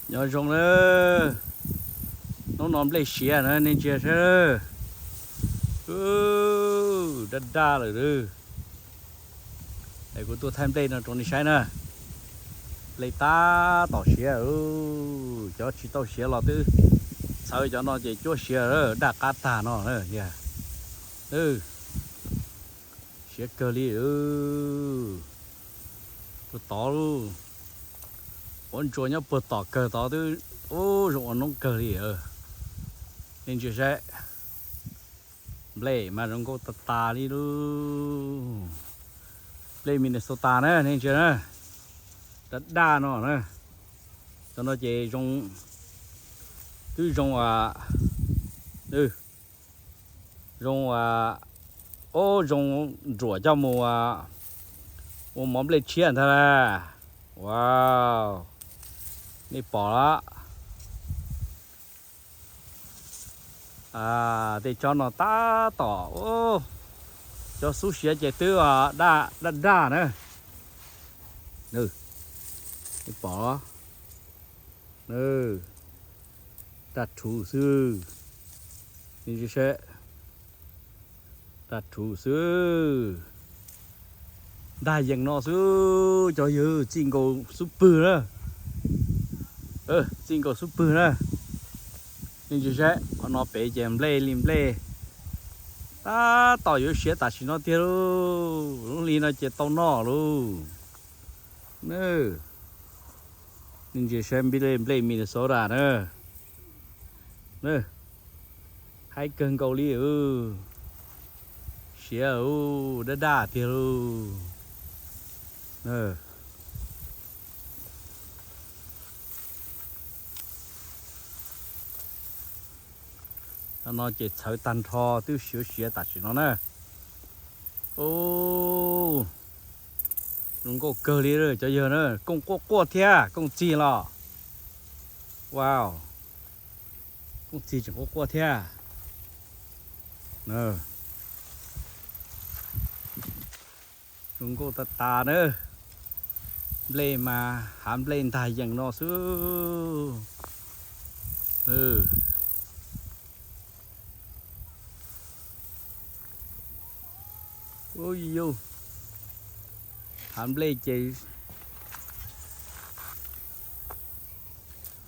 Nyob zoo na, hnub no nplej siav na nej ntsia saib. Daj daj lawm. Es kuv tuaj thaij nplej no rau nej saib na. Nplej tab tom siav, cov tsis tau siav los twb txhawv, cov no ces cuab siav, daj qab tag no. Siav kawg li. Puag tod lauj, quav ntsuas nyob puag tom kawg tod twb, ub, zoo ua noob kawg li. Nej ntsia saib, nplej mas zoo nkauj tas tas li lauj. Nplej Minnesota na nej ntsia na, daj daj no na. Cov no ces zoo, twb zoo, zoo, ub, zoo nruam coj mus ua mov nplej tshiab ntag lauj. Wow, nej pom los. Tej tsob no tab tom, cov xub siav ces twb daj daj na. Nej pom, daj rhuv xwb. Daj rhuv xwb. Ntag yees no xwb cov yawg, txij nkaus xub pwg na. Txij nkaus xub pwg na. Nej ntsia saib qhov no pem ces nplej li nplej, tab tom yuav siav tam sim no tiag lauj. Lub hli no ces tau noj lauj. Nej ntsia saib nplej Minnesota na. Haib kawg nkaus li. Siav, daj daj tiag lauj. Cov no ces txhawv tag nrho twb siav siav tam sim no na. Ub, zoo nkauj kawg li cov yawg na. Kooj quaj quaj thiab, kooj txig los. Wow, kooj txig tseem quaj quaj thiab. Zoo nkauj tas tas na. Nplej mas hav nplej ntag yees no xwb. Ub, hav nplej ces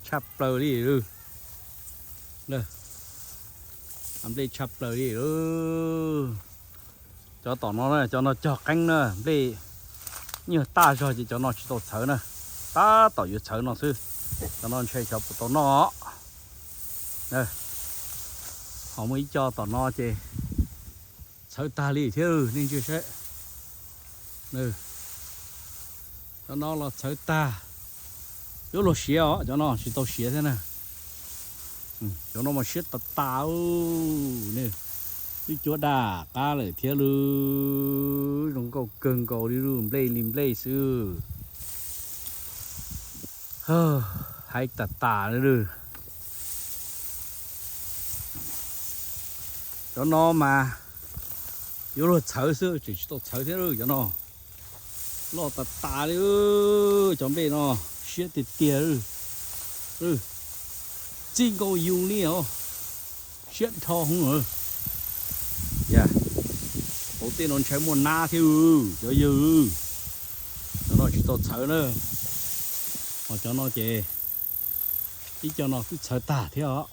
tshaj plaws li. Hav nplej tshaj plaws li. Cov tom no, cov no cog qeeb na, nplej nyuag taj zog ces cov no tsis tau txhawv na. Tab tom yuav txhawv no xwb. Cov no ntshai xyov puas tau noj. Ho muaj ib co tom no ces txhawv tag li thiab, nej ntsia saib. Cov no los txhawv tag, yuav luag siav os, cov no tsis tau siav thiab na. Cov no mas siav tas tas, twb cuab daj qab lawm thiab lauj. Zoo nkauj kawg nkaus li lauj, nplej li nplej xwb. Haib tas tas li lauj. Cov no mas yuav luag txhawv xwb, tseem tsis tau txhawv thiab lauj. Cov no loj tas tas li. Cov nplej no siab tiag tiag. Txij nkaus yus li os, siab dhau hwv. Hauv tej no ntshai muaj nab thiab, cov yawg. Cov no tsis tau txhawv na. Ho cov no ces ib co no twb txhawv tag thiab os.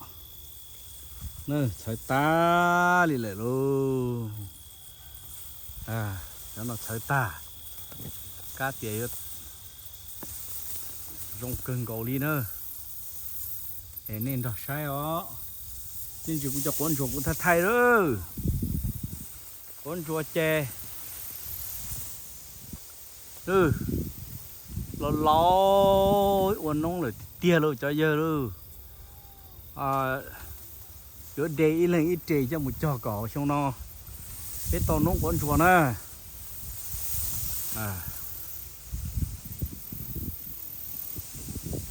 Txhawv tag li lawm lauj. Cov no txhawv tag, kab tias yuav zoo kawg nkaus li na. Es nej nrog saib os. Ib ntsis kuv cov quav ntsuas kuv thaij thaij lauj. Quav ntsuas ces los laus ua noob lawm tiag tiag lauj cov yawg lauj. Yuav de ib leeg ib re coj mus cog kom xyoo no peb tau noob quav ntsuas na.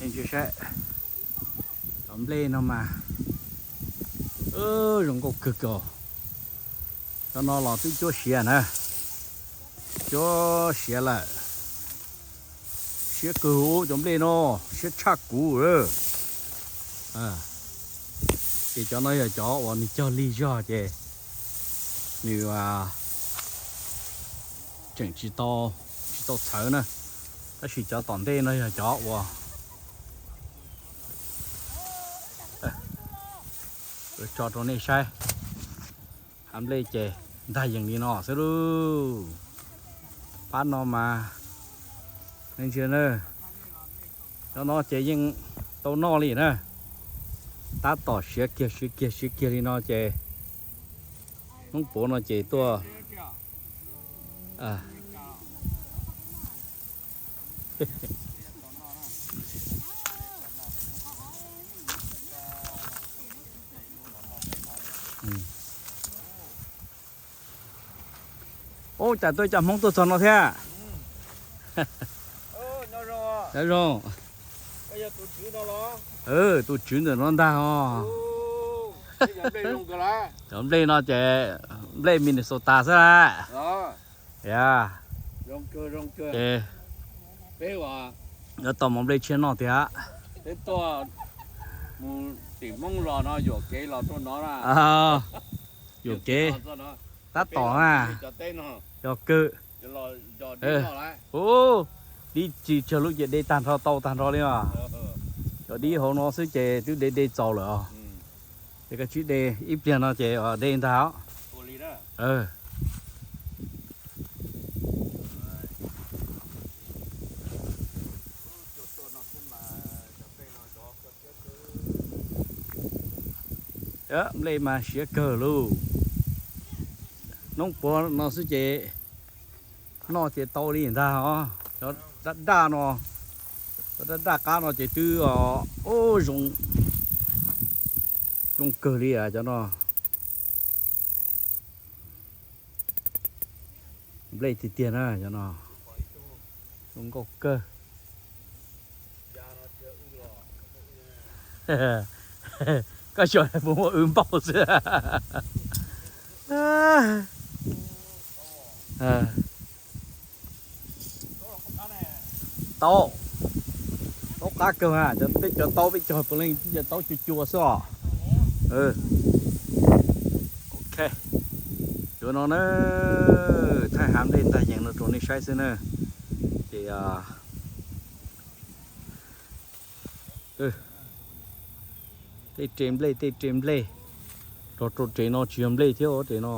Ntsia saib, cov nplej no mas zoo nkauj kawg kawg. Cov no los twb cuab siav na, cuab siav lawm, Siab kawg cov nplej no, siab tshaj kuv. Ces cov no yog cov uas nws cog lig zog ces nws tseem tsis tau, tsis tau txhawv na. Tab sis cov tom ntej no yog cov uas tso rau nej saib. Hav nplej ces ntag yees li no xwb lauj. Pab no mas, nej ntsia na, cov no ces yeej tau noj li na. Tab tom siav kiag siav kiag siav kiag li no ces hnub puav no ces tuaj. Ub, cas tuaj cov Hmoob tuaj txog no thiab. Nyob zoo. Tus tswv ntawm no ntag os. Cov nplej no ces nplej Minnesota xwb lawm. Ces yuav tau mov nplej tshiab noj tiag. Yuam kev, tab tom na, yog kawg. Ub, dib tsis tsawg lub ces de tag nrho tau tag nrho li os. Cov dib hauv no xwb ces twb de de txaus lawm os. Ces koj tsib de ib pliag no ces de ntag os. Nplej mas siav kawg lauj. Hnub puav no xwb ces noj ces tau li ntag os. Cov daj daj no, cov daj daj qab no ces twb zoo, zoo kawg li cov no. Nplej tiag tiag na cov no. Zoo nkauj kawg. Koj xyov puas muaj wb npaum xwb. Taub, taub qab kawg, peb cov taub peb cog puav leej cov taub cua cua xwb os. Ok, yuav no na, thaij hav nplej ntag yees no rau nej saib xwb na. Ces tej re nplej tej re nplej, rau rau re no tsis yog nplej thiab re no.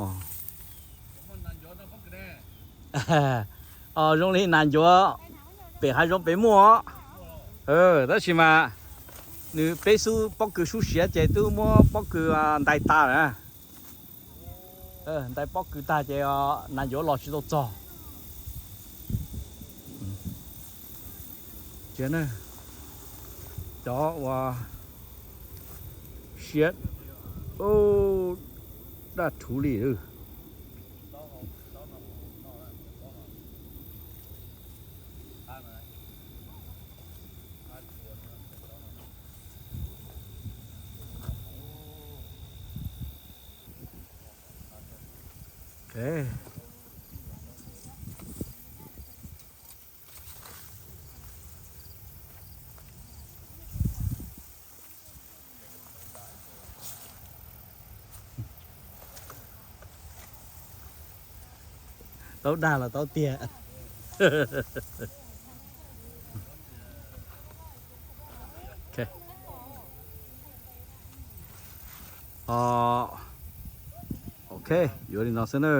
Zoo li nas ncuav pem hav zoov pem muaj, tab sis mas nws peb xub pob kws sub siav ces twb muab pob kws ntais tas lawm. Ntais pob kws tag ces nas ncuav los tsis tau txog. Cov uas siav daj rhuv li. Taub dag los taub tiag. Ok, yuav li no xwb na.